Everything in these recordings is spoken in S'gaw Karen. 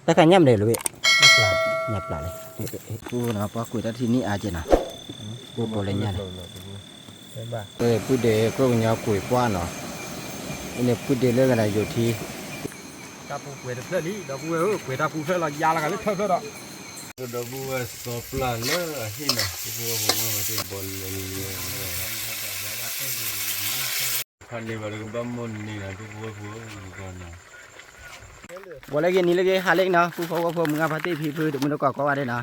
တၢ်ခါညၣ်မနုၤလဲၣ်, ညၣ်ပျၢ်လံ, ပှၤကွံာ်တၢ်ထံၣ်န့ၢ်အါကဲနီၤ, ပှၤပိာ်လၢညၣ်န့ၣ်, ပုၢ်ဒ့ကျိကညီကွံာ်ပှၢ်နီၤ, အန့ၣ်ပုၢ်ဒ့လၢကနၣ်ယိာ်ထံ တၢ်ပူၤကွဲးတဖျၢၣ်လံ ဒီပုၢ်ဝဲၢ်ဧၢ, ကွဲးတၢ်ပူၤဖျၢၣ်လီၤ ယါလီၤဂာ်လၢထၢၣ်ဖျၢၣ်ဒီး, ဒီပုၢ်ဝဲၢ်စီၤပျၢ်လၢအဟံၣ်နီၤ, ပုၢ်ဖိဝဲၢ်ဖိဝဲၢ်မၤတ့ၢ်ဘီလဲၤလဲၤ, ခါန့ၢ်ဘၣ်ဒီးကဘၣ်မိၢ်န့ၢ်နီၤ ပုၢ်ဖိဝဲၢ်ဖိ, ဝဲလၢဂ့ၤနံၤလၢဂ့ၤ ဟါလၢဂ့ၤနီၤ, ပုၢ်ဖိဝဲၢ်ဖိ မုၢ်ဂၢ်ဖါတံၢ်ဖံဖု တမုၢ်တကိးကိးဂၤဒဲးနီၤ,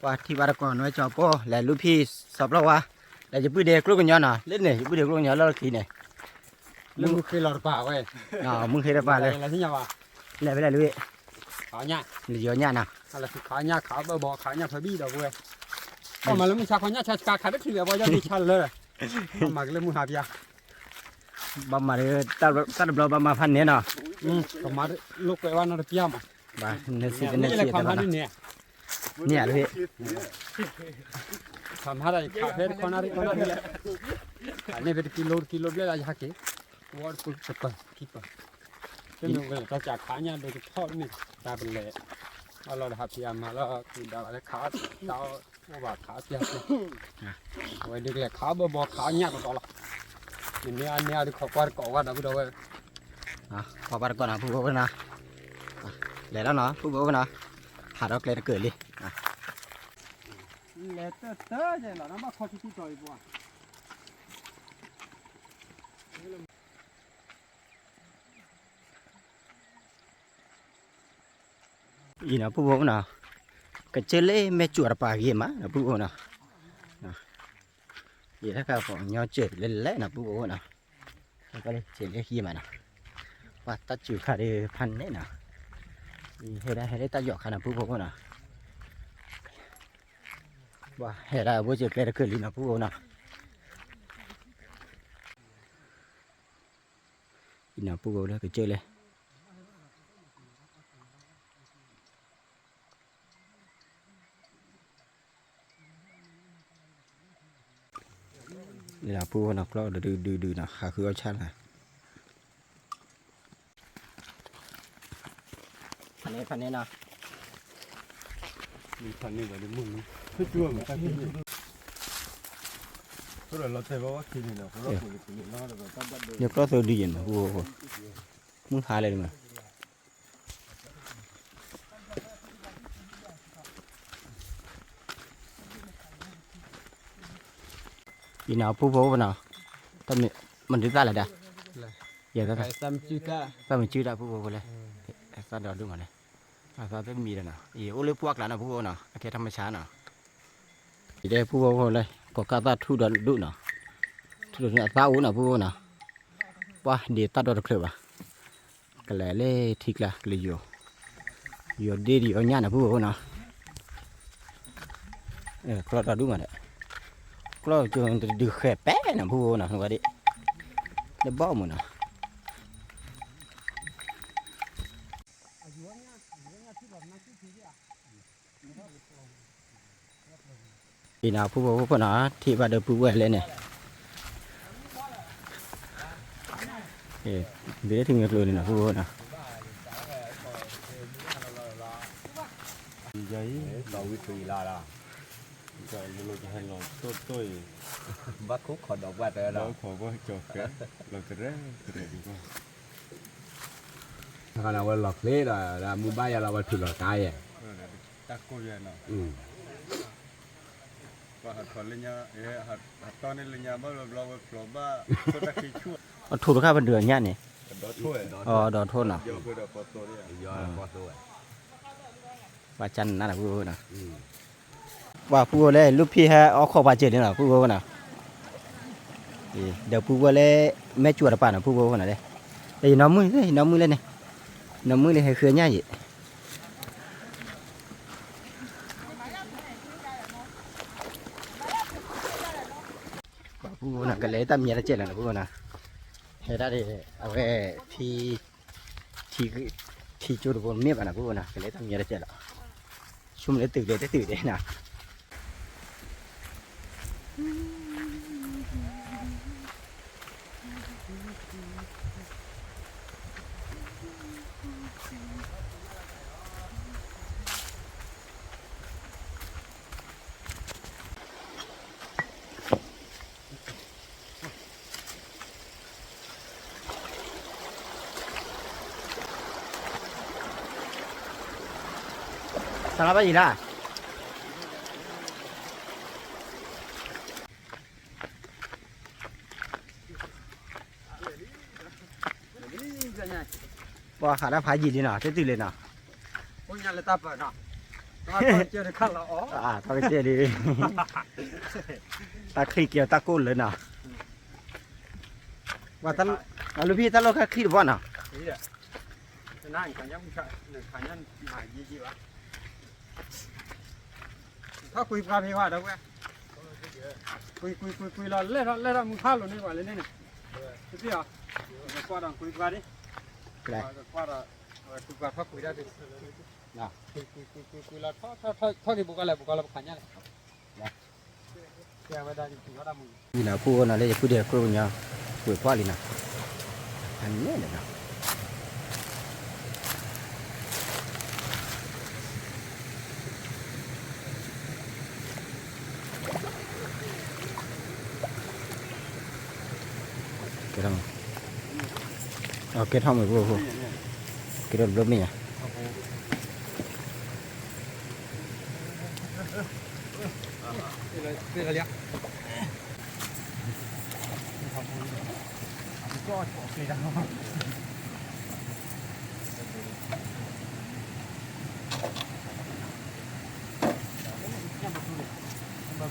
ပှၤထံၣ်ဘၣ်တကိး နွဲကၠီၤပီၢ် လဲၤလူၤဖံးစီၤပျီဝါ, လဲၤယပုၢ်ဒ့ကျိကညီနီၤ, လၢန့ၣ် ယပုၢ်ဒ့ကျိကညီလၢလီၢ်ခံန့ၣ် လၢမုၢ်ဃ့လီၤတပၤဝဲ, မုၢ်ဃ့တပၤလၢ, လဲၤဖဲလဲၣ်လူၤ, လၢယီၤညၣ်နီၤ, ခးညၣ် ခးဘၣ်ဘီ ခးညၣ်ဖးဘံၣ်ဒီပုၢ်ဝဲၢ်, ဘၣ်မၤလၢမုၢ်ဆါခီညၣ်ဆါဆါ ခးတချုးဘၣ် ပှၤယီၤဒိဆါလၢ, ဘၣ်မၤကလၢမုၢ်ဟါဖျါ ဘၣ်မၤဒီး တၢ်တဘျီဘၣ်မၤဖးန့ၣ်နီၤ, ကမၤလိာ်ကွဲးဝဲနီတပျၢ်မး, ဘၣ် နစံးတန့ၢ်စံးတဘၣ်နီၤ, န့ၣ်ဧါတဖ့, ခးမၤဒီး ခးဖဲတခီနၣ်ရံၣ်ခီနၣ်ရံၣ်လဲၣ်, ခးန့ၢ်ဖဲတကံလိတကံလိဘျဲၣ်လၢယဟဲက့ၤ, ဝီတပၢၤခံပၢၤ, တမ့ၢ်ဝဲတၢ်စးခးညၣ်ဒိတဖီၣ်တမ့ၢ်, တၢ်ပလဲၤ, အလီၢ်တဟးဖံးအမၤလီၤ ကံဒၣ်လၢခး, တၢ်အိၣ်ဘၣ်ခးပျၢ်ပျၢ်, အဝဲဒုးကလဲၤခးဘၢဘီခးညၣ်တတီၤလီၤ, နမ့ၢ်အန့ၢ်အီၤဒုးခီကွၢ်တကိးဝဲဒီပုၢ်ဒီဝဲၢ်, ခီကွၢ်တကိးနီၤ ပုၢ်ဖိဝဲၢ်နီၤ, လဲၤလီၤနီၤ ပုၢ်ဖိဝဲၢ်နီၤ, ဟးဒီးကျဲတကၢၢ်လံ, လဲၤတၢ်တၢ်ယဲလီၤ နဘၣ်ခီထံထံတီၤအံၤပှၤ အံၤနီၤ ပုၢ်ဖိနီၤ, ကစၢၢ်လၢမဲာ်ကၠိတပၤဂ့ၤမးနီၤ ပုၢ်ဖိနီၤ, ယဲတၢ်ခါပှၤကညီစၢၢ်လဲၤလဲၤနီၤ ပုၢ်ဖိနီၤ, စၢၢ်လၢဟံးမးနီၤ, ပှၤတၢ်စူၤခါဒီးဖးန့ၣ်နီၤ, ဟဲဒၣ်ဟဲလၢတၢ်ယီၤခါနီၤ ပုၢ်ဖိနီၤ, ပှၤဟဲဒၣ်အဘိစၢၢ်ကျဲတကၢၢ်လံနီၤ ပုၢ်ဖိနီၤ, အံၤနီၤ ပုၢ်ဖိလၢကစၢၢ်လဲၣ် လီၤ ပုၢ်ဖိနီၤ ကျီၢ်ဒုးဒုးဒုးနီၤ ဟးဃုအီၣ်ဆၣ်နီၤ, ဖးန့ၣ်ဖးန့ၣ်နီၤ, ဖးန့ၣ်ဘၣ်ဒီးမုၢ်နံၤ, ယကျီၢ်သိဒုးယဲၢ်နီၤ ပုၢ်ဖိ, မုၢ်ဟါလၢာ်န့ၣ်မး အံၤနီၤ ပုၢ်ဖိဖိနီၤ, မနုၤသၣ်လဲၣ်ဒၣ်, ယဲၢ်သၣ်, သၣ်မံၤစုတၢ် ပုၢ်ဖိဖိလဲၣ်, သၣ်ဒီဒူၣ်မးလဲၣ်, အသၣ်တမံၤဒီးနီၤ, အံၤအိၣ်လၢပှၢ်ကျါနီၤ ပုၢ်ဖိနီၤ အခဲထီၣ်မဆါနီၤ, ယတဲပုၢ်ဖိဖိလဲၣ် ကိးကၢ်သၣ်ထူၣ်ဒီဒူၣ်နီၤ, ထူၣ်ဒီဒူၣ်အသၣ်အိၣ်နီၤ ပုၢ်ဖိနီၤ, ပှၢ်ဒ်သၣ်ဒီတချုးဘၣ် ကလဲၤလၢထံကျါ ကလဲၤယီၤ, ယီၤဒ့ဒ်ယီၤညၣ်န့ၣ် ပုၢ်ဖိနီၤ, ကျီၢ်တဒူၣ်မးဒီး, ကျီၢ်ကၠိတဒုးဃဲၤပဲနီၤ ပုၢ်ဖိနီၤ နဝဲဒၣ်, လၢဘီမုၢ်နီၤ, အံၤနီၤ ပုၢ်ဖိဖိနီၤ ထံၣ်ဘၣ်ဒီးပုၢ်ဝဲၢ်လဲၣ်န့ၣ်, ဒ်လၢထံမ့ၢ်ကျိန့ၣ်နီၤ ပုၢ်ဖိနီၤ, ယအံၤ လီၤဝံၤဖုးအံၤလၢ်လီၤ, လၢလီၤကဟဲလီၤတိၢ်တိၢ်အံၤ, ဘၣ်ခိၣ်ခိးဒီးပှၢ်တၢ်ဒီး ဘၣ်ခိၣ်ဘၣ်ကၠီၤဃဲ, လီၤတရဲၣ်တရဲၣ်ဒံးဘၣ် ဝဲလီၤချ့ဒီး မုၢ်ဘၣ်ယၤလီၤ ဝဲထုးလီၤကါယဲၢ်, တၢ်ကိၢ်ယဲၢ်နီၤ, ပှၤဟးထီၣ်လၢညါ, ဟးတီၢ်န့ၢ်လၢညါဘၣ်ဘျီဝဲဖျိးဘၣ်, အထိၣ်တခါပဒုးအညၣ်န့ၣ်, အဒီးထိၣ်နီၤ, ဘၣ်ကၢ်နးနးဒီးပုၢ်ဖိနီၤ, ပှၤပုၢ်ဖိလၢ လူၢ်ဖံးဟဲအီၣ်ခိးပှၤစၢၤလံနီၤ ပုၢ်ဖိနီၤ, ဒီးပုၢ်ဖိလၢ မဲာ်ကၠိတပၤနီၤ ပုၢ်ဖိနီၤ, ယနီၢ်မုၣ် ယနီၢ်မုၣ်လၢန့ၣ်, နီၢ်မုၣ်လၢဟဲဃုညၣ်ယံၤ ပှၤပုၢ်ဖိနီၤ ကလဲၤတၢ်မံၤတကဲလီၤနီၤ ပုၢ်ဖိနီၤ, ဟဲဒၣ်ဒီး အဝဲ ထံ ထံကၠိတဘိမ့ၢ်ဘၣ်နီၤ ပုၢ်ဖိနီၤ ကလဲၤတၢ်မံၤတကဲလီၤ, ဆိကမိၣ်လၢတုၤဒဲးတတုၤဒဲးနီၤ. သးလီဘၣ်ယံၤလၢ ပှၤဃးတၢ်ဖးယံာ်လံနီၤ, တတုၤလံနီၤ, ဖိညါလၢတၢ်ပၢနီၤ, တၢ်ကစၢၢ်တခါလီၤအီၤ, တၢ်ကစၢၢ်လံ, တၢ်ချံက့ၤတၢ်ကိၢ်လၢနီၤ, အလူၤဖံတၢ်လိၣ်ခါချံတဘီနီၤ, ထီၣ်ကွံပှၤဖဲဝဲဒီးဝဲ, ကွံကွံကွံကွံလီၤ လဲၣ်ထီၣ်လဲၣ်ထီၣ်မုၢ်ဟါလိာ်န့ၢ်ပှၤလၢန့ၣ်န့ၣ်, တသ့ၣ်အီၤ, ကွၢ်ဒီးကွံပှၤဒ်, ကွၢ်ဒီး, ကွံပှၤထီၣ်ကွံတၢ်ဒ်, ကွံကွံကွံကွံကွံလီၤထီၣ်ထီၣ်ထီၣ်ထီၣ်က့ၤပူၤကီၢ်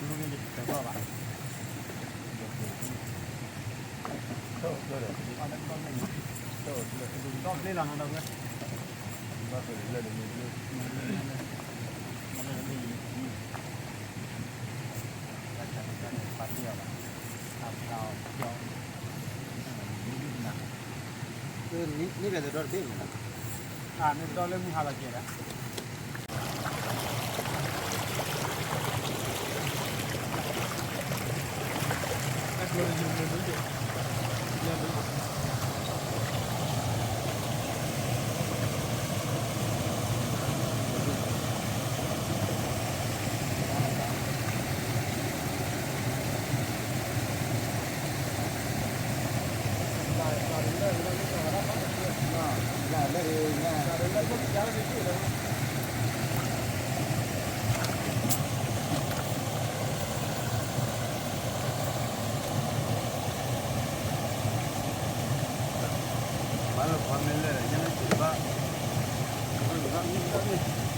လဲၣ် ပူၤကီၢ်လၢပခးညါလဲၣ်, ကဲဝဲဒၣ်က့ၤထီၣ်တၢ်မုၢ် ယံၤနီၤ ဖုအိၣ်နီၤလၢယဖုဒဲးကြိၣ်ညါ, ကွံာ်ကွၢ်လံနီၤ, အန့ၣ်လီၤနီၤ.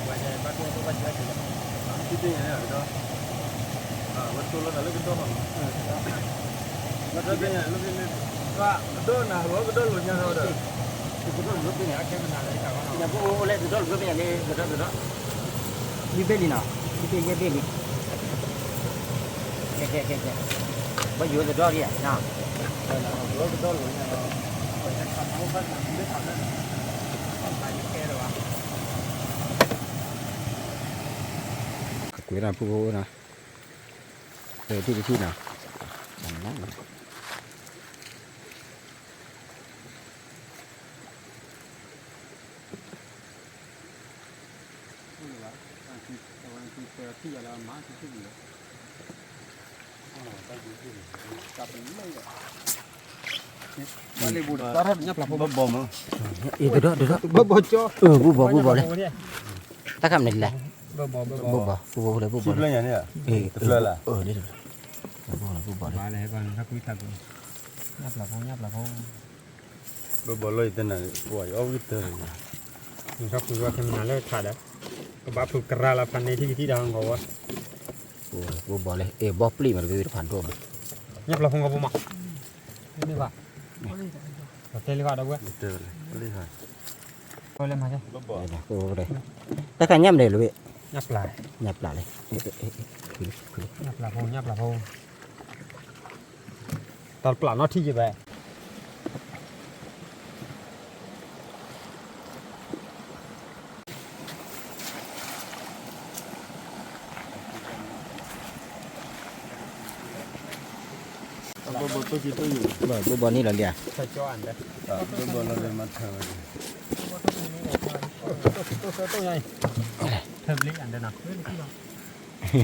ကဲထီၣ်မး, ကဲထီၣ်မး ကဲထီၣ်တဘျီမ့ၢ်ဧါ. ကဒီးနၤဟိကဒီးလိာ်ညါထီၣ်ဒီး ကဒီးလိာ်ညါလၢကဒီးမးနီၤ, ကဒီးလိာ်ညါလၢကဒီး, ယဘ့ၣ်လံနီၤ, ယဘ့ၣ်ယဲဘ့ၣ်လံ, ကဲကဲကဲကဲ, ဘၣ်ယိၤသဒီၣ်ဒံးဧါ, ကဒီးလိာ်ညါလီၤ, ကဲဒီး, ကွဲးဒၣ်ဖုဖိနီၤ, တထံၣ်တထံၣ်နီၤ. ဘၣ်ဘီမး, အ့ တဒီးတဒီး, ဘၣ်ဘီကၠီ, ဘူၣ်ဘီဘူၣ်ဘီလၢ, တၢ်ခါမနုၤလဲၣ်, ဘူၣ်ဘီလၢဘူၣ်ဘီလၢ, တဖျၢၣ်ညါန့ၣ်, တဖျၢၣ်လၢ, ဘူၣ်ဘီလၢဘူၣ်ဘီလၢ, ညၣ်ပျၢ်ဖိ ညၣ်ပျၢ်ဖိ ဘၣ်ဘီလီၤယတနၤ, ပှၤအီၣ်ဝံၣ်တၢၢ်လီၤ, နထီၣ်ဖုဝဲခဲမနၤလၢထးဒီး, ကဘၣ်ဖုကရၢလီၤဖးန့ၢ်ထံၣ်ကထံၣ်တၢ်ဟီၣ်ကဝီၤ, ဘူၣ်ဘီလၢ အ့ ဘီပျံၢ်မးတဘ့ၣ်တဖးဒိၣ်မး, ညၣ်ပျၢ်ဖိကဘိမး, မ့ၢ်ဘၣ်, တဲလံဘၣ်ဒီပုၢ်ဝဲၢ်, တၢ်ခါညၣ်မနုၤလဲၣ်, ညၣ်ပျၢ်, ညၣ်ပျၢ်လၢ, ညၣ်ပျၢ်ဖိ ညၣ်ပျၢ်ဖိ တၢ်ပျၢ်နီၣ်ထံၣ်ယဘၣ်, ဘိၣ်ဘီန့ၣ်လီၤလံဧါ, ဘိၣ်ဘီလီၤလံမးထၢၣ်ဝဲ, ဘိၣ်ဘီန့ၣ်လီၤလံန့ၣ်, လံန့ၣ်,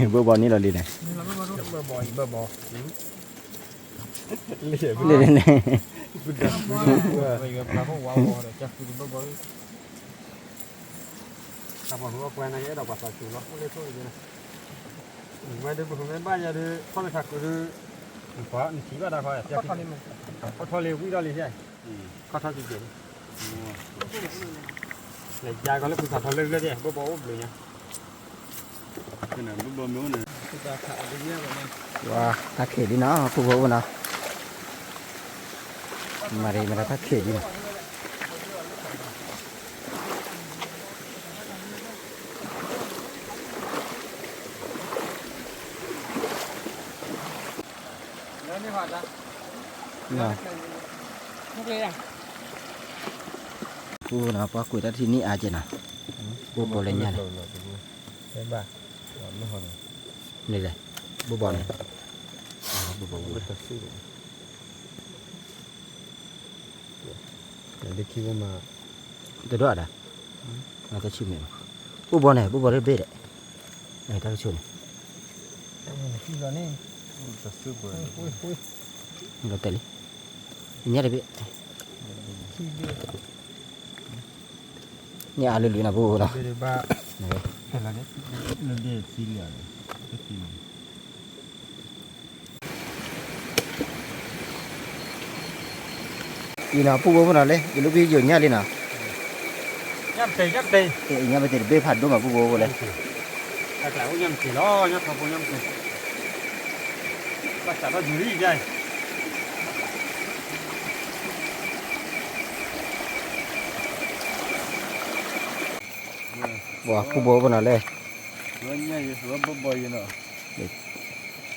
ဘိၣ်ဘီ, ဘိၣ်ဘီ, ဘိၣ်ဘီ, တၢ်ပှၤဃုအီၣ်ပှဲၤန့ၣ် ကအဲၣ်ဒိးပှၤသးစူၤလီၤ အိၣ်လၢထိၣ်လံယဲန့ၣ်, ဝဲဒုးပဃုမ့ၢ်ဘၣ်ယဲဒုး ထီၣ်လၢခးကုဒုး, နထံၣ်ဘၣ်တၢ်ခီ, ထီၣ်ထီၣ်လံဝံၣ်ထီၣ်လံယဲ, ခီၣ်ထီၣ်က့ၤက့ၤလံ, လဲၤယါကီးလၢဖုခးထီၣ်လၢလၢဒဲး ဘိၣ်ဘီအိၣ်ဘျုးညါ, ဝါ, တၢ်ခံးလံနီၤ ဖုဖိအိၣ်နီၤ, မၤရံမၤတၢ်ခံးလံနီၤ ပှၤကွံာ်တၢ်ထံၣ်နံၣ်အါကဲနီၤ, ဘိၣ်ဘီလၢညါန့ၣ်, န့ၣ်လဲၣ်, ဘိၣ်ဘီန့ၣ်, ဘိၣ်ဘီ တဒိၣ်အဒၣ်, တဆံမ့ၢ်, ဘိၣ်ဘီန့ၣ် ဘိၣ်ဘီတဘ့ၣ်ဒီး, တၢ်ကဆိၣ်န့ၣ်, လီၤတဲာ်လံ, ညါတဘ့ၣ်, န့ၣ်အါလုၢ်လုၢ်နီၤ ဘိၣ်ဘီနီၤ, အံၤနီၤ ပူၣ်ဘိဖိနီၤလၢ ယလူၢ်ဖံယိာ်ညၣ်လံနီၤ, ညၣ်ပတဲာ်တဘ့ၣ်ဖးဒိၣ်မး ပူၣ်ဘိဖိလဲၣ်, တၢ်ကျးအိၣ်ညၣ်ပတဲာ်လီၤ ညၣ်ထီဘိညၣ်ပတဲာ်, ဘၣ်စးထီၣ်ယူၤလံယါအံၤ ပှၤပူၣ်ဘိဖိနီၤလၢ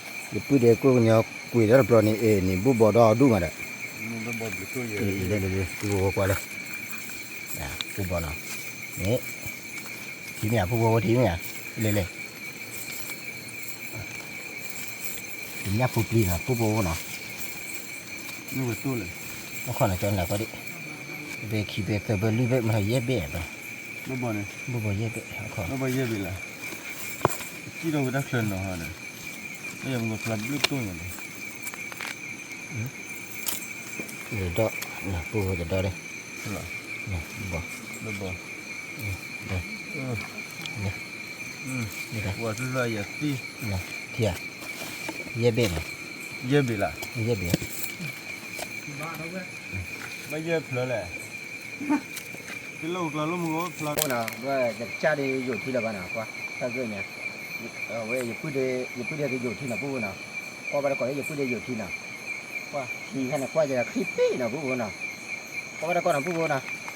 ယပုၢ်ဒဲးကိးကညီကွံာ်တၢ်တဘျီန့ၣ် အ့ၣ်န့ၣ် ဘိၣ်ဘီဒီဒူၣ်မးဒီး, လၢလၢလၢ ပူၣ်ဘီကွၢ်လၢ, ပူၣ်ဘီနီၤ, န့ၣ်, ထံၣ်မ့ၢ်ဧါ ပူၣ်ဘီဝဲထံၣ်မ့ၢ်ဧါ, လဲၤလဲၤ, တညၣ်ပူၤပျံၤနီၤ ပူၣ်ဘီဝဲနီၤ, အခီၣ်န့ၣ်ကၠီနၤကီဒံး, ဘဲခံဘဲသၢဘဲလွံၢ်ဘဲ မ့ၢ်ထီၣ်ယဲၢ်ဘဲ, ဘိၣ်ဘီယဲၢ်ဘဲ, အခီၣ်, ဘိၣ်ဘီယဲၢ်ဘဲလီၤ, စံၣ်ထီၣ်ဝဲတၢ်ချၢနီၤ, ယမ့ၢ်ကဖျါဘျုးတိၢ်န့ၣ်လီၤ တဒီ, ပူၣ်ဖိတဒီဒီး, ဘီ, ဘီ, ထံဧါ, ယဲၢ်ဘ့ၣ်မး, ယဲၢ်ဘ့ၣ်လီၤ, ယဲၢ်ဘ့ၣ်, ဘၣ်ယဲၢ်ဖျၢၣ်လဲၣ်, တလိၣ်ကျါလိၣ်မုၢ်ဖျါ, ယကစၢ်ဒုးယိာ်ထံလၢၤဘၣ်နီၤ, ကွၢ်, တၢ်ဂ့ၢ်ညါ, အဝဲ ယပုၢ်ဒဲးကယိာ်ထံနီၤ ပူၣ်ဖိနီၤ, ကွၢ်ဘၣ်တကိးလၢယပုၢ်ဒဲးယိာ်ထံနီၤ, ကွၢ် ထံခါန့ၣ် ကွၢ်ယခရံာ်ပ့ၣ်နီၤ ပူၣ်ဖိနီၤ, ကွၢ်ဘၣ်တကိးနီၤ ပူၣ်ဖိနီၤ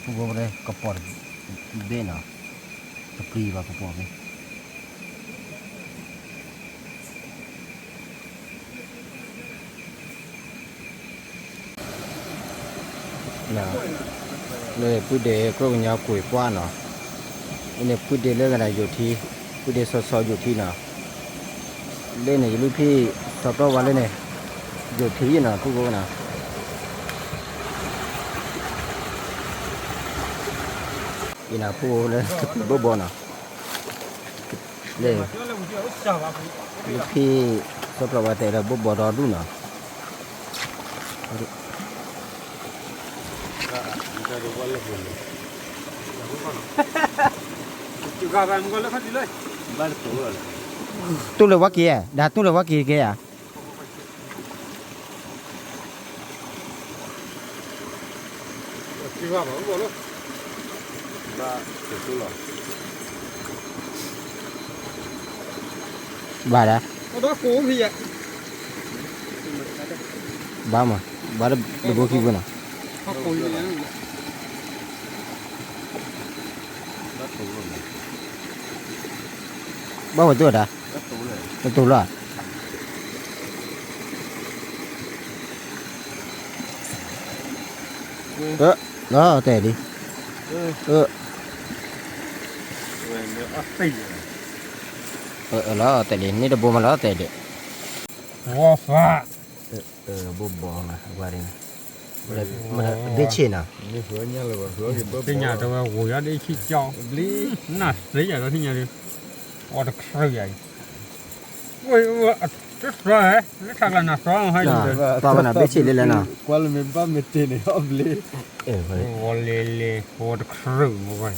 ပူၣ်ဖိ ကပီၤတဘ့ၣ်နီၤ, တပျံၤဘၣ်ကပီၤဘ့ၣ်, လၢပုၢ်ဒဲးကျိကညီကွံာ်ပှၢ်နီၤ, လၢန့ၣ်ပုၢ်ဒဲးလၢကနၣ်ယိာ်ထံ, ပုၢ်ဒဲးစီစီယိာ်ထံနီၤ, လၢန့ၣ်ယလူၢ်ဖံ စီၤပျီဝါလၢန့ၣ်, ယိာ်ထံနီၤ ပူၣ်ဖိနီၤ, အံၤနီၤ ပူၣ်ဖိလၢတပျံၤဘိၣ်ဘီနီၤ, လၢ လၢဖံ စီၤပျီဝါတဲလၢဘိၣ်ဘီဒီဒူၣ်နီၤ, တူၢ်လၢဝါက့ၤ, ဒၣ်တူၢ်လၢဝါက့ၤကဲဧါ. ဘၣ်ဒၣ်, ဘၣ်မး, ဘၣ်တဘိခံဘိနီၤ, ဘၣ်ဝဲတူၢ်ဒၣ်, တတူၢ်လီၤ. လီၤတဲာ်လံ, လီၤတဲာ်လံ န့ၣ်တဘိမးလီၤတဲာ်ဒံး, ဝီဖး, ဘိၣ်ဘီမး အကွၢ်ဒ်န့ၣ်, မ့ၢ်ဘ့ၣ်ဆ့ၣ်နီၤ, သ့ၣ်ညါတဝဲဂိၤယါဒ့ဆံၣ်ကၠီ, နၢ်သ့ယၤဒီးသ့ၣ်ညါဒုး, အီတခရၢၣ်ယၤအံၤ, တသြီဟဲ လၢထးကျါနၤသြီဟဲ, သြီဝဲနၤဘ့ၣ်ဆ့ၣ်လံလဲၣ်နီၤ, ကွၢ်လၢမ့ၢ်ဘၣ်မ့ၢ်တ့ၢ်န့ၣ် အီၣ်ဘျ့, ဂီၤလဲၤလဲၤ ဂီၤတခရၢၣ်မ့ၢ်ဂီၤ,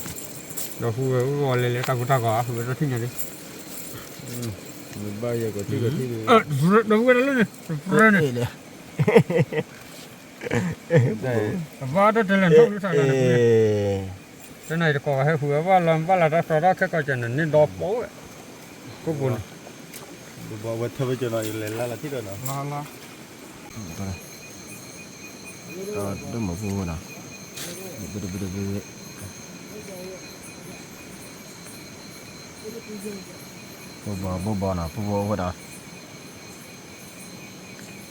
ဒီးဟူဝဲဂီၤလဲၤလဲၤတၢ်ကူတၢ်ကီၢ် ဟူဝဲဒီးသ့ၣ်ညါဒုး, မ့ၢ်ဘၣ်ယဲၢ်ကီၢ်ထံၣ်ကီၢ်ထံၣ်ဒုး, ဒီးဟူဝဲဒၣ်လၢန့ၣ် တသြီန့ၣ် အဘၣ်တၢ်တဲလဲၣ်ထီၣ်လၢထးလၢန့ၣ်, တနၤအံၤတကိးဟဲဃုာ်ဝဲဘၣ်လီၤ ဘၣ်လီၤတၢ်သီတၢ်ခဲကီၢ်ကၢ်န့ၣ် န့ၢ်ဒီပိၢ်ဝဲ, ကိးပူၤန့ၣ်, ဘၣ်ဝဲထၢဝဲကၢၤနီၤ ယလဲၤလၢလီၤထံၣ်ဒီးနီၤ, လီၤလီၤ, ဒိၣ်မးပူၤနီၤ, ဘုဒဘုဒဘု, ဘိၣ်ဘီဘိၣ်ဘီနီၤ ပူၤဘီအိၣ်ဝဲဒီး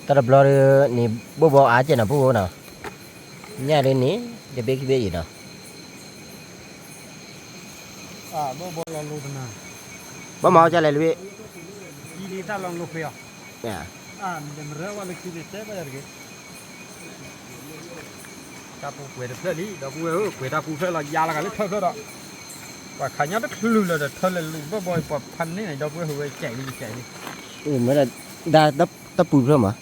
တၢ်တဘျီဒုး န့ၣ်ဘိၣ်ဘီအါကဲနီၤ ပူၤဘီနီၤ, ညၣ်ဒုးန့ၣ် တဘ့ၣ်ခံဘ့ၣ်အံၤနီၤ, ဘိၣ်ဘီလီၤလိတနၤ, ဘၣ်မၤအီၣ်ကလဲၣ်လွံၢ်, တၢ်လီၤလိဃ့အီၤ, မရၢဝဲလၢခံန့ၣ် တဲဘၣ်ယၤတဂ့ၤ တၢ်ပူၤကွဲးတဖျၢၣ်လံ ဒီပုၢ်ဝဲၢ်ဧၢ ကွဲးတၢ်ပူၤဖျၢၣ်လီၤ ယါလီၤဂာ်လၢထၢဖျၢၣ်ဒီး, ပှၤခးညါတချုးလၢာ်ဒီး ထၢလဲၤလူၤဘၣ်ဘီ ပှၤဖးန့ၢ်န့ၣ် ဒီပုၢ်ဝဲၢ် ဟူးဝဲကဲးလံကဲးလံ, မ့ၢ်ဒၣ် တၢ်ပူၤဖျၢၣ်မး,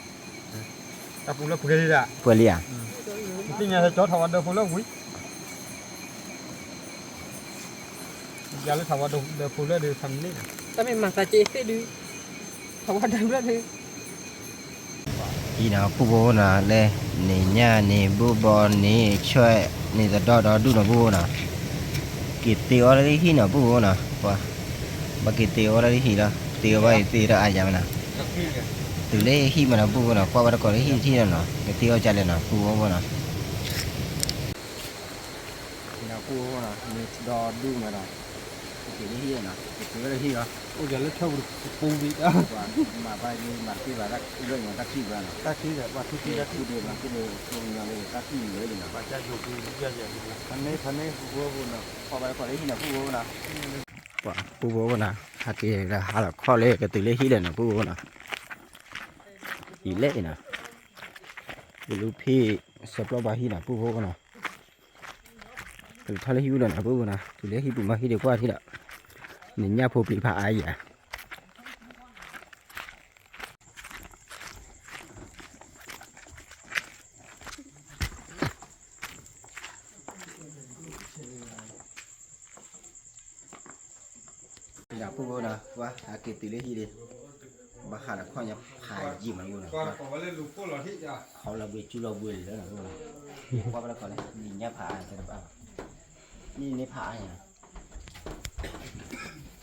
တၢ်ပူၤဖျၢၣ်ပှဲၤလံဒၣ်, ပှဲၤလံဧါ, သ့ၣ်ညါဟဲကၠီထီၣ်ဝဲဒၢဖိလၢဝံၤ ယါလၢထးဝဲဒၢဖိလၢဒုး ဖးန့ၢ်န့ၣ်, တၢ်မ့ၢ်မၤသးက့ၤသ့ၣ်ဒုး, ထးဝဲဒၢဖျၢၣ်ဒုး, အံၤနီၤ ပူၤဘိနီၤ လၢ န့ၣ်ညၣ်န့ၣ် ဘိၣ်ဘီန့ၣ် ဆွဲၣ်န့ၣ် သဒီၣ်ဒီဒူၣ်နီၤ ပူၤဘိနီၤ, က့ၤသ့အီၣ်လၢဟံၣ်နီၤ ပူၤဘိနီၤ, ပှၤ ဘၣ်က့ၤသ့အီၣ်လၢဟံၣ်လီၤ သ့အီၣ်ဘၣ်အံၤသ့ဒီးအါယၤမနီၤ, တုၤလၢဟံၣ်မနီၤ ပူၤဘိနီၤ ကွၢ်ဘၣ်တကိးလၢဟံၣ်တထံၣ်လီၤနီၤ ကသ့အီၣ်ကလဲၣ်နီၤ ပူၤဘိနီၤ ပူၤဘိနီၤ မ့ၢ်ဒီဒူၣ်မးဒီး, ကက့ၤလၢဟံၣ်နီၤ ကက့ၤဝဲလၢဟံၣ်လီၤ, အိၣ်ကလၢထၢပူၤပူၤဝံၤဒီး, မၤဘၣ်မၤတက့ၢ်ဘၣ် တၢ်လၢညါတၢ်ခံၣ်ဘၣ်နီၤ, တၢ်ခံၣ်ဒီး ပှၤထူထူတၢ်ခံၣ်ဒီး မၤက့ၤ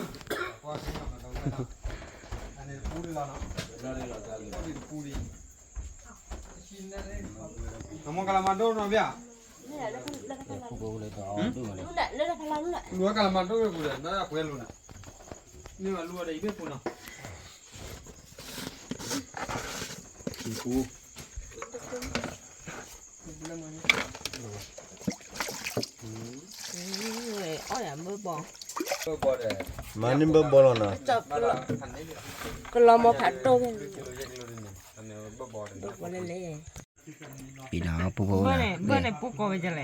ဒီး ဆိကညီလၢတၢ်ခံၣ်မံၤလၢနီၤ, ဘၣ်ကၢ်ယိၤပူၤ ဖၣ်ပူၤနီၤ ပှၤပှၤတကိးလၢဟံၣ်နီၤ ပူၤဘိနီၤ, ပူၤဘိနီၤ ဟးက့ၤဒီးဟးလီၤခီၣ်လၢကတုၤလၢဟံၣ်လၢနီၤ ပူၤဘိနီၤ, အံၤလဲၣ်နီၤ, ကလူဖံၣ် ဆဲးပျီဘၣ်ဟံၣ်နီၤ ပူၤဘိနီၤ ကထီၣ်လၢဟံၣ်ပူၤလီၤနီၤ ပူၤဘိနီၤ တုၤလၢဟံၣ်ပူၤမၤဟံၣ်ဒံးကွၢ်ထံၣ်ဒီး, န့ၣ်ညၣ်ဖိပျံၤဖးအါယၤ, ပူၤဘိနီၤ ပှၤဟးက့ၤတုၤလၢဟံၣ်ဒံး, ဘၣ်ဟးဒီးခီၣ်ညါဖးယံာ်မးပူၤနီၤ, ခီလၢဘှ့ၤကၠူလီၤဘှ့ၤလၢနီၤ, ကွၢ်ဘၣ်လၢခီလၢ န့ၣ်ညၣ်ဖးအါတဘၣ်ဘၣ်, န့ၣ်န့ၣ်ဖးအါယၤ မၤန့ၢ်ဘၢဘီလီၤနီၤ, ကလီၤမီၤဖးဒိၣ်ဖဲန့ၣ်, ပူၤဘီန့ၣ်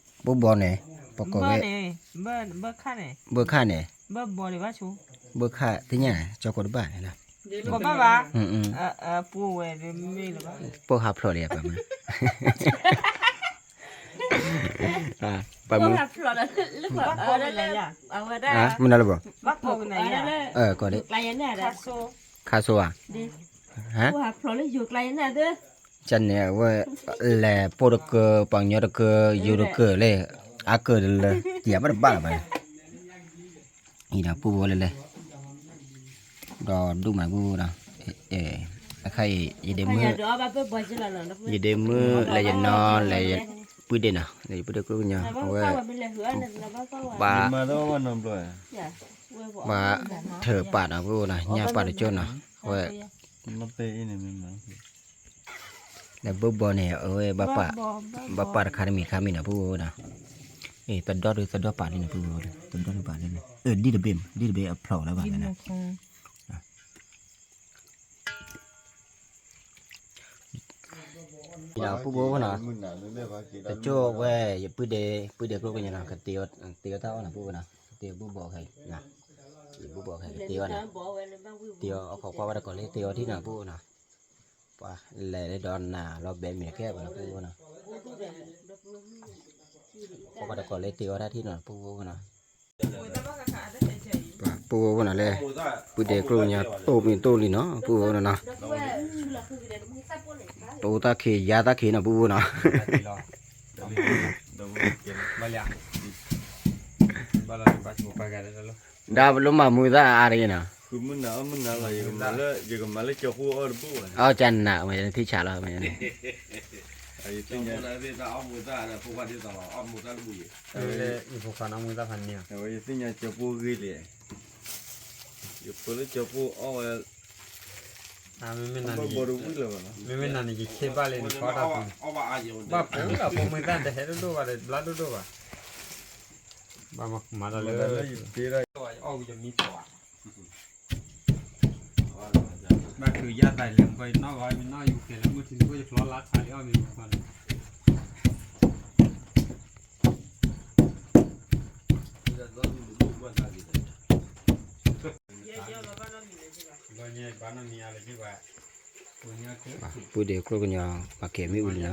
ပကိးဝဲလဲၣ်, ပူၤဘီန့ၣ် ပကိးဝဲ, ဘၢခၣ်န့ၣ်, ဘၢခၣ်သ့ၣ်ညါန့ၣ် ကၠီကိးတဘၣ်န့ၣ်လီၤ, ပဝဲ ပိၢ်ဟးဖျိးလံ ပှၤမုၢ်, ပှၤမုၢ်, မုၢ်နၤလၢဘီ, ကီးဒ်, ခါဆိဧါ, ကန့ၣ်အဝဲ လဲၤပိၢ်တကၢ ပှၤကညီတကၢ ယိၤတကၢလၢ အါကၢၤတလၢ ယၤဘၣ်တဘၣ်လၢၤဘၣ်န့ၣ် အံၤဒီးပူၤဘိလၢလဲၣ်, ဒီးဒူၣ်မးပူၤဘိဒီး, အခါအံၤ ယဒ့မုၣ်, ယဒ့မုၣ်လဲၤယနီၤလဲၤ, ပုၢ်ဒ့နီၤ လဲၤယပုၢ်ဒ့ကညီ အဝဲ, ဘၣ်, ဘၣ်ထၢၣ်ပာ်နီၤပူၤဘိနီၤ ညၣ်ပာ်တကၠိနီၤ အဝဲ ဒီးဘၢဘီန့ၣ် အဝဲ ဘၣ်ပာ်တခါတမံၤတခါမံၤနီၤ ပူၤဘိနီၤ, အ့ သဒီၣ်ဒုးသဒီၣ်ပာ်လံန့ၣ် ပူၤဘိ သဒီၣ်ဒုးပာ်လံန့ၣ် ဒ်တဘ့ၣ်မး ဒ်တဘ့ၣ်အဖျိးလၢၤဘၣ်န့ၣ်, ပူဖိနီၤ, တကၠိဝဲ ယပုၢ်ဒဲ ပုၢ်ဒဲကျိကညီနီၤ, ကတ့အီၤတၢ်အီၣ်နီၤ ပူဖိနီၤ, ကတ့အီၤဘူၣ်ဘီခဲအံၤ, ယဘူၣ်ဘီခဲအံၤ ကတ့အီၤနီၤ, တ့အီၤအခီကွၢ်ဘၣ်တကိးလၢတ့အီၤထံၣ်နီၤ ပူဖိနီၤ, ပှၤလဲၤလၢဒီးနၤလီၤဘဲမ့ၢ်ကဲပနီၤ ပူဖိနီၤ, ကွၢ်ဘၣ်တကိးလၢတ့အီၤတၢ်ထံၣ်နီၤ ပူဖိနီၤ, ပူဖိနီၤလဲၣ်, ပုၢ်ဒဲကျိကညီတိၢ်မ့ၢ်တိၢ်လံနီၤ ပူဖိနီၤနီၤ, တိၢ်တၢ်ခံးယါတၢ်ခံးနီၤ ပူဖိနီၤ, ဒါပလီၤမၤမူသၣ်အါတဂ့ၤနီၤ, အီၣ်ကနးဝဲထံဆးလီၤ, ယသ့ၣ်ညါကၠီၤပိၢ်ဂ့ၤလံ, ယဖိလၢကၠီၤပိၢ်အီၣ်ဝဲ, မ့မ့ၢ်နၤန့ၣ် ယဆ့ဘၣ်လံနဖီတၢ်ပူၤ, ဘၣ်ပိာ်လၢပိာ်မုၣ်သၣ်တဟဲဒိၣ်ဒိၣ်ဘၣ်ဒီး ဘျါဒိၣ်ဒိၣ်ဘၣ်, ဘၣ်မၤလီၤလၢ အီၣ်ဝံၤယမံသီၣ်, ဘၣ်ထုးယၣ်သးလဲၤမ့ၢ်ကီး ယနီၣ်ဂီၤမ့ၢ်နီၣ်ယူၤကဲလၢမုၢ်ထံဖိ ယဖျီလါထးလံအီၣ်မ့ၢ်မ့ၢ်ကီးန့ၣ် ပုၢ်ဒဲကျိကညီ ပှၤကဲမ့ၣ်အူလံနီၤ,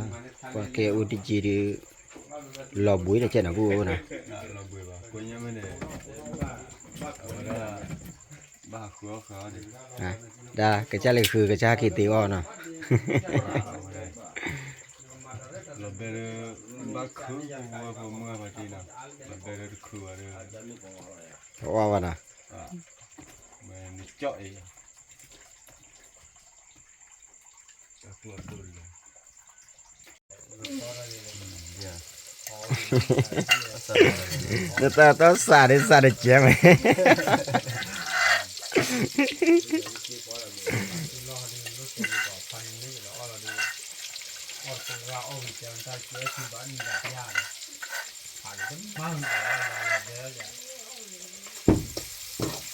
ပှၤကဲအူတက့ဒီး လီၤဘှံးတကဲနီၤ ပူဖိနီၤ, ဒၣ်ကစၢ်လၢဃုကစၢ်က့ၤတ့အီၣ်နီၤ, လီၤဘဲဒီး ဘၣ်ခုၣ်ဖိဖိမုၢ်ဘၣ်တ့နီၤ, လီၤဘဲဒီးတခုၣ်ဘၣ်ဒီး အီၣ်ဘၣ်နီၤ, မ့ၢ်ကၠီၣ်အံၤ နတၢ်တီစးဒ်စးတကဲမ့ၢ် က့ၤလီၤမုၢ်တနံၤအံၤဖျီအီၣ်ယအီၣ်ဒီးမုၢ်တ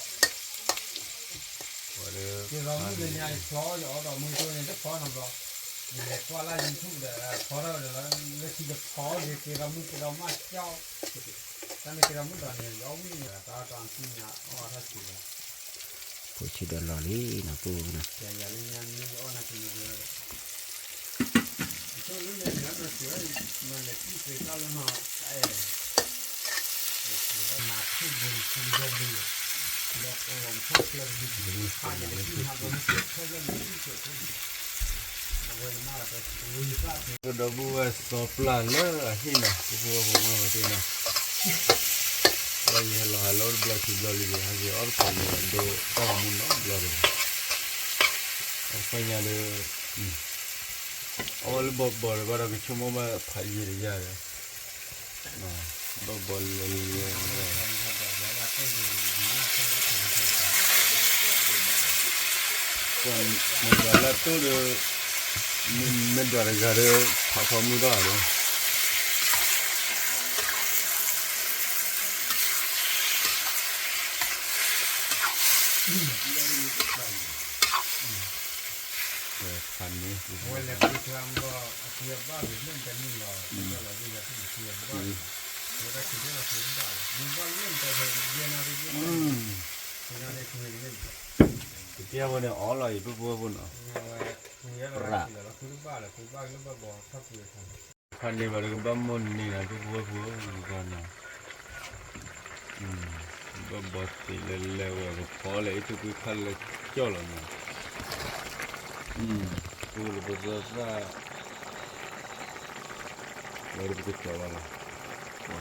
နံၤတဖျီနီတဘျီ, ယလဲၤကွၢ်လၢ YouTube ဒီး ဖျီထီၣ်ဒီးလီၤ, လၢခံတဖျီယက့ၤလီၤမုၢ်က့ၤလီၤမးကၠီ, တၢ်မ့ၢ်က့ၤလီၤမုၢ်ဒီးန့ၣ် ယအီၣ်ဝံၣ်န့ၣ် တၢ်အီၣ်တၢ်သ့ၣ်ညါအီၣ်ထီၣ်ဆံးလီၤ, ဖိထံဒီးလီၤလံနီၤ ပူဖိနီၤ ကဒီပုၢ်ဝဲၢ်စီပျၢ်လၢအဟံၣ်နီၤ ပဖိဝဲၢ်ဖိမုၢ်ဝဲသ့ၣ်နီၤ, လၢယဟဲလီၤဟးလၢတဘျီခံဘျီလံ ယဟဲက့ၤအီၣ်တခီန့ၣ်ဒိၣ်တၢ်ဂီၤမူနီတဘျီတဂ့ၤ, အခီညါဒီး အဝဲလၢဘီဘီဒီးဘၣ်ဒီးကဆိကမိၣ်ဘၣ်ဖးယံာ်တယၢ်ဒီး ဘီဘီလဲၤလဲၤ ပှၤမ့ၢ်ဒွးလၢတိၢ်ဒီး မ့ၢ်ဒွးတဂၤဒီး ဖးဖီမုၢ်ထီၣ်ဒီး ဖးန့ၣ် ကတဲဝဲန့ၣ် အီလီၤအံၤ ပဖိဝဲဖိနီၤ ရၣ် ဖးန့ၣ်ဘၣ်ဒီးကဘၣ်မိၢ်န့ၢ်နီၤ ပဖိဝဲဖိ ကဘၣ်နီၤ ဘၣ်ဘီသ့းလဲၤလဲၤဝဲ ကဖီလဲၤအံၤထူၣ်ကွံခါလဲၤကၠီၣ်လီၤနီၤ ပဖိလၢပသၣ်သၣ် ဝဲဒီးပကကၠီၣ်လီၤလီၤ ပှၤ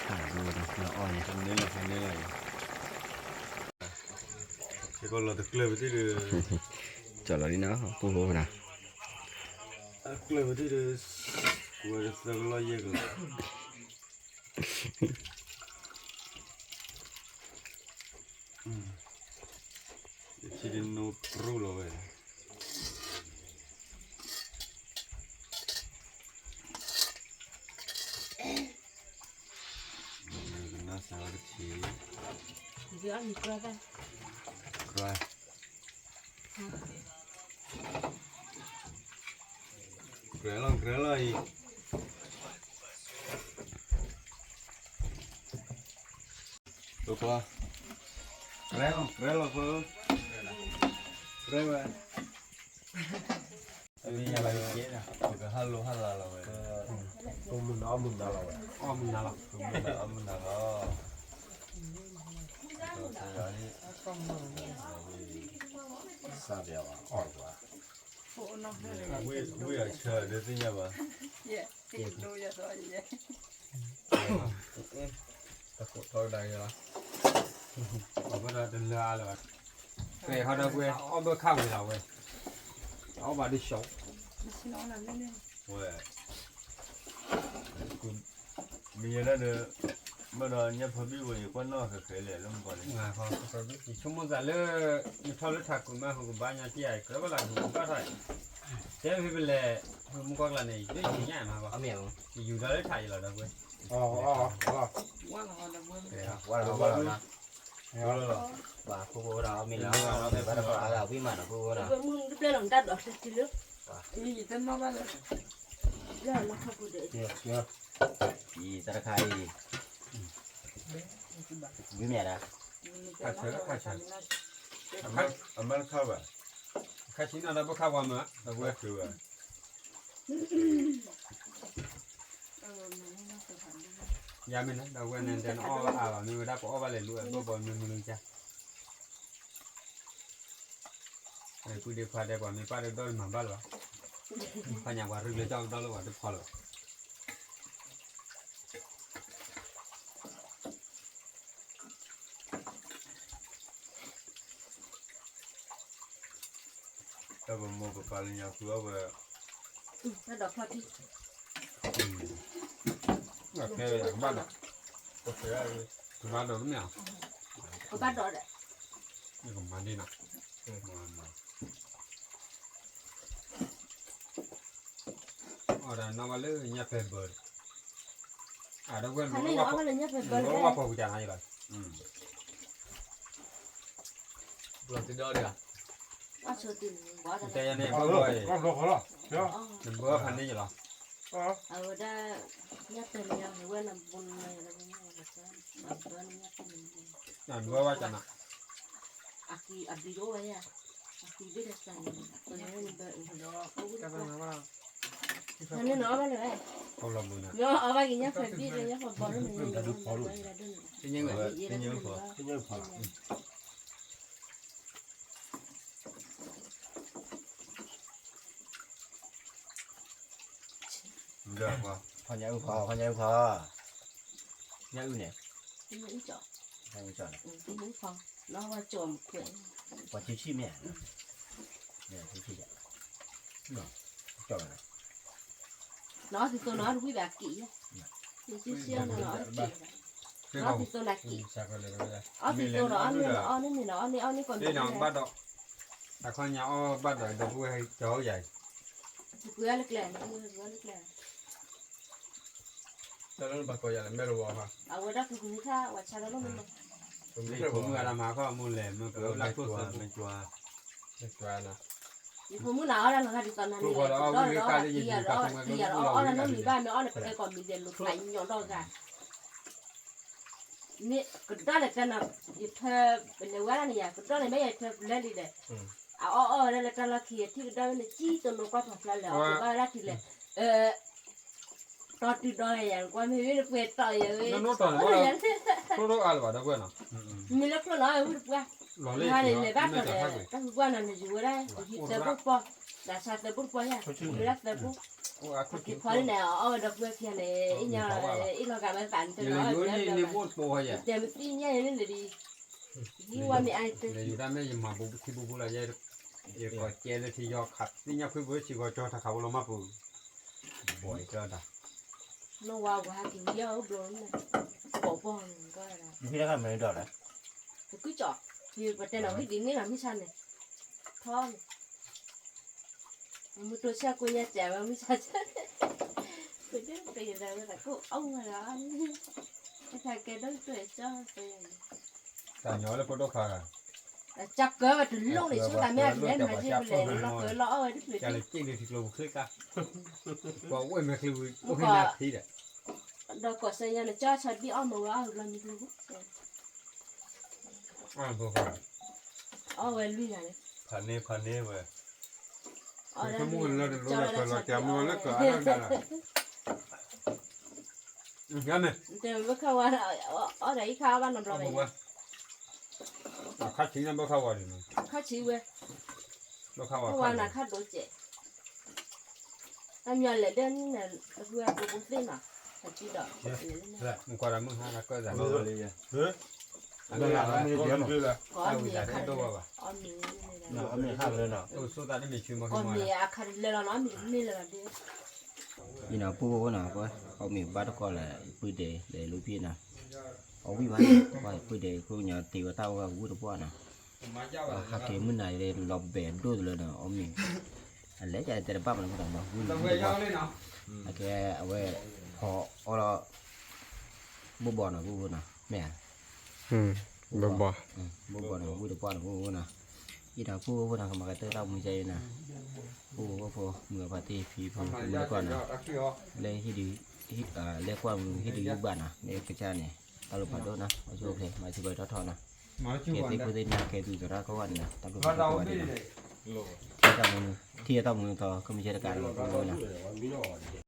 ခံဆၣ်ဒိၣ်ဒီးလီၤအီၣ်န့ၣ် ဖးန့ၣ်လီၤ ဖးန့ၣ်လီၤအံၤ ကလီၤတကျၢၢ်ပသ့ၣ်ဒီး ကၠီၣ်လီၤလံနီၤ ပဖိဝဲဖိနီၤ အကျၢၢ်ပသ့ၣ်ဒီး ဝဲဒၣ်သၢကလီၢ်ယဲၢ်ကလီၢ် ယထံၣ်ဒ်နိပြူၢ်လီၤဝဲ ကနၣ်စၢ်ဝဲတထံၣ် ကြၢး ကြၢးလီၤ ကြၢးလီၤအံၤ, ပှၤ, ကြၢးလီၤ ကြၢးလီၤဖိ, ကြၢးဝဲ, ပကဟးလိဟးလၢလီၤဝဲ, ပမုၢ်နၤအီၣ်မုၢ်နၤလီၤဝဲ, အီၣ်မုၢ်နၤလီၤ, ပမုၢ်နၤအီၣ်မုၢ်နၤလီၤ, စးဘၣ်အီၣ်ပှၤ ဝံအဆၢဒၣ်သ့ၣ်ညါဘၣ်, တကိးထီၣ်ကဒါက့ၤလီၤ, အဝဲဒၣ်တလၢအါလၢၤဘၣ်, ပဲာ်ဟီဒီပုၢ်ဝဲၢ် အီၣ်ဘၢခၣ်ဝံၤလီၤဝဲ, အီၣ်ဘၣ်ဒ်ဆှီ, ဝဲ မ့ၢ်ယဲဒၣ်ဒီး, ဘၣ်ဒီးညၣ်ဖၢဘံၣ်ဝဲ ယကွၢ်နီၣ်ဃဲးဃဲးလဲၣ် လၢမုၢ်ကီၢ်လံ, ယဆိကမိၣ်သးလၢ နထီၣ်လၢထးခိၣ်မး ဟူးကဘၣ်ညါက့ၤ ယကြၢးဘၣ်လၢဟူးကဘၣ်ထီၣ်, တဲဖဲပလဲၤ, မုၢ်ကွၢ်ကျါန့ၣ် ယဒိၣ်ယညၣ်မးဘၣ်, ယူၤဒီးလၢထးအံၤလီၤဒီပုၢ်ဝဲၢ်, ဝဲလီၤ, ဘၣ်ဖိဖိဒီးမ့ၢ်လၢ ဘၣ်တဘၣ်အဂၤဝံၣ်မးနီၤ ဖိဖိဒီး, တၢ်တခါအံၤ, ဝံၣ်မ့ၢ်ဒၣ်, အမါတခါဘၣ်, ခါဆံနီၤဒီးဘၣ်ခါပှၤမး, ဒီပုၢ်ဝဲၢ်, ယၤမ့ၢ်န့ၣ် ဒီပုၢ်ဝဲၢ်န့ၣ် တဲနအီၣ်အါဘၣ် မ့ၢ်ဝဲဒၣ်ပအီၣ်ဘၣ်လဲၤလူၤအဘၢၣ်ဘီမ့ၢ်မနုၤကါ ပုၢ်ဒ့ခွါတဲပှၤမ့ၢ်ပၢ်တဒီၣ်တမၤဘၣ်လၢၤဘၣ်, ခီညါပှၤရူလၢကၠီကဒီၣ်လၢပှၤတဖီလၢၤဘၣ်, တၢ်ပမိၢ်ပပၢ်လၢညါဃုအီၣ်ဝဲ, တၢ်ဒိးဖျီၣ်ထံ, ကဘၣ်ဒိး, ကဘၣ်ဒိးတမ့ၢ်ဧါ, ကဘၣ်ဒိးဒီး, ယကမၤဒ်နီၤ, အီၣ်ဒၣ်နီၣ်ဘၣ်လၢညၣ်ပဲာ်ဘၢဒီး, အဝဲ, ဝဲပှၤပူၤတၢ်နၤယဘၣ်, ဘၣ်တဒီးဒီး, တဲယၤန့ၣ် ဘၣ်ဘၣ်အံၤ, နဘၣ်ဖးန့ၢ်ယလီၤ, အဝဲဒၣ်, ညၣ်ပဲာ်န့ၣ် ဝဲနဘိ, နဘၣ်ဝဲကနၤ, အဘံၣ်ဒိၣ်ဝဲယၤ, အဘံၣ်ဒိၣ်ဒီးစးန့ၣ်, န့ၣ်နအီၣ်ဘၣ်လၢၤ, အီၣ်ဘၣ်က့ၤညၣ်ပဲာ်ဘံၣ်ဒီးညၣ်ပဲာ်ဘီန့ၣ်, တညါ, ဖီညၣ်အုၣ်ဖီ, ဖီညၣ်အုၣ်ဖီ, ညၣ်အုၣ်န့ၣ်, ပှၤထံဆံၣ်မ့ၢ်, ထံဆံၣ်, နအီၣ်သံသိနီၤ အီၣ်တဝံၣ်ဘၣ်က့ၤ, နအီၣ်သံသိနၤက့ၤ, အီၣ်သံသိနီၤ အီၣ်န့ၢ်နီၤ အီၣ်န့ၢ်အီၣ်န့ၢ်မ့ၢ်နီၤ အီၣ်န့ၢ်အီၣ်န့ၢ်ကိးမံၤ, အခီညါအီၣ်ဘၣ်ဒီး ဒီပုၢ်ဝဲၢ်ကၠီယၤအံၤ, ပှၤလၢကျဲ, တၢ်လၢနပှၤကိးယၤလၢမဲရဝီ, အဝဲဒၣ်ကမူထါ ဝဲဆါလၢလီၢ်မ့ၢ်နီၤ, ဖိမုၣ်ဂၤတမၤခီၣ်မူလဲၣ် မ့ၢ်ပှၤလၢကျိၣ်စၢမ့ၢ်ကွၢ်, ယဖိမုၣ်နၤအီၣ်ဒၣ်လီၤဂာ်ဒ်သိးနၤန့ၣ်, ဒီးအီၣ်နၤလီၢ်မံၤဘၣ်မ့ၢ်အီၣ်နကျဲကိးမံၤဒဲး လိာ်သးညီဒီးဂၤ န့ၣ်ကဒီးန့ၣ်တဲနၤ, ယထၢ, ပလဲၤဝဲဒၣ်န့ၣ်ယၤ ကဒီးန့ၣ်မ့ၢ်ယထၢပလဲလံဒီး, အအီၣ်အီၣ်ဝဲဒၣ်လၢတၢ်လီၢ်ခံ ထံၣ်ကဒီးဝဲန့ၣ် ကံၣ်တနီၤကွၢ်ပှၤဖျါလဲၣ် အီၣ်ဘၣ်ဝဲဒၣ်တုၤလဲၣ်, တီတုၤဒီးယၤ ကွၢ်မ့ၢ်ဝဲတပှဲၤတီယၤဝဲ, မ့ၢ်လၢဖျိလီၤဝဲတပှဲၤ, လီၤလၢန့ၣ်လဲၤဘၣ်တီဒီး တၢ်ဟူကွၢ်နၤန့ၣ် ယဝဲဒၣ် ယဟံးသၢဘိၣ်ပီ, နၤဆါသၢဘိၣ်တပီယၤ မ့ၢ်ဒၣ်သၢဘိၣ်, က့ၤဖီလၢန့ၣ် အအီၣ်ဝဲဒီပုၢ်ဝဲၢ်ခံဂၤန့ၣ် အ့ၣ်ညါ, အ့ၣ်လီၤဂာ်ဝဲသးန့ၣ်တလီၤ, တဲမသံၣ်ညါယၤန့ၣ်လၢဒ်, ယဝဲမ့ၢ်အါတ, ယိၤဒၣ်မ့ၢ်ယမၤဘူးထံဘူးဘူးလီၤ, ယကိးကဲလၢထံယီခးသ့ၣ်ညါခွံပှဲၤဆံဂီၤကၠီတခးဝဲလီၤမးပူၤ, ဘီၣ်အံၤကၢဒၣ်, နဝၤဝၤဟဲက့ၤဝံၤအီၣ်ဘျီန့ၣ်, ပိာ်ပီၢ်န့ၣ်ကီးဒၣ်, မ့ၢ်တခါမ့ၢ်ဒီးလဲၣ်, တကုၣ်ကၠီ, ပတဲနၤဝံၤဒ်န့ၣ်လီၤ မုၢ်ဆါန့ၣ်, ထီန့ၣ် မုၢ်တိၢ်ဆၢကိးညါစၢ်ဝဲမုၢ်ဆါ, ပဒိၣ်ကယဲၢ်သးဝဲသးကိးအီၣ်ဝဲလီၤ, တၢ်ကဲဒိၣ်ကၠီ, တၢ်ညီလၢပဒိၣ်ခါဂၤ, တၢ် ကၢဝဲတလိၣ်န့ၣ် ဆိသးမ့ၢ်အလဲၤမၤက့ၤပလဲၤလီၤကၢလီၤအီၣ်ဝဲဒ်ပလဲၤ ပှၤဝဲမဲာ်ချံဝံၤ အိၣ်ဟ့ၣ်နၢ်ဖံးဒီး ဒီးကိးဆၢညါန့ၣ် ကၠီဆီဒံၣ်အီၣ်မၤဝဲအီၣ်ဝဲဘျီမံၤကျိ အီၣ်ဝဲလွံၢ်ဂၤန့ၣ် ဖးန့ၢ်ဖးန့ၢ်ဝဲ တဲဝဲခီဝါ အီၣ်ဒီးအံၤခါအီၣ်ဘၣ်နီတဘျီဘၣ် ခါဆံးဝဲ ခါဝါနၤခါဒိးစဲး အမ့ၢ်လဲၤဒၢနံၣ်န့ၣ် တဖုအကျိဖိသ့ၣ်နီၤ အစုဒီး မုၢ်ကွၢ်ဒီးမုၢ်ဟါလၢကၢၣ်သးလီၤ အမ့ၢ်အခါတလဲလီၤနီၤ အမ့ၢ်တန့ၢ်လၢၤဘၣ်ဒ် ယနီၤပူဖိနီၤ ပှၤအီၣ်မ့ၤဘၣ်တကီၢ်လၢ ပုၢ်ဒဲးလဲၤလူၤဖံးနီၤ အီၣ်ဝံၣ်ဘၣ်နီၤ ပှၤပုၢ်ဒဲးခိၣ်ညါတ့ဝဲတၢ်အိၣ်ဝဲဝံၣ်တပှၢ်နီၤ ပှၤဟးက့ၤမုၢ်နၤယဲလီၤဘဲးဒိၣ်တလၢနီၤ အီၣ်မ့ၤ အလဲၤကတဲတဘၣ်မနီၤ ဝံၣ်တပှၢ် အကဲအဝဲ ဖီအီၣ်လီၤ ဘိၣ်ဘီနီၤ ပူဖိနီၤ မ့ၢ်ဧါ ဘိၣ်ဘီ ဘိၣ်ဘီနီၤ ဝံၣ်တပှၢ်နီၤ ပူဖိနီၤ ယဒီးပူဖိနီၤ ကမၤကတၢၢ်တၢ်မူကဲအံၤနီၤ ပူဖိ မုၢ်အပှၤသ့ၣ်ဖံဖိမုၢ်တပှၢ်နီၤ လၢဟံၣ်ဒုး လဲၤကွၢ်မုၢ်ဟံၣ်ဒုးယုၢ်ဘၣ်နီၤ လၢကစၢ်န့ၣ် တၢ်လိၣ်ဖးဒိၣ်နီၤ အဆိအချ့ မၤစၢၤပှၤထီၣ်ထီၣ်နီၤ ကဲသ့ၣ်ဖိသ့ၣ်ညါကဲသူၣ်သရၣ်ကိးဂၤဒဲးနီၤ တၢ်ဘျုးဖးဒိၣ်ကိးဂၤဒဲးနီၤ ထံၣ်တၢ်မူ ထံၣ်တၢ်မူနီၤ ကမ့ၢ်ဆဲတကးနီၤ ပူဖိနီၤ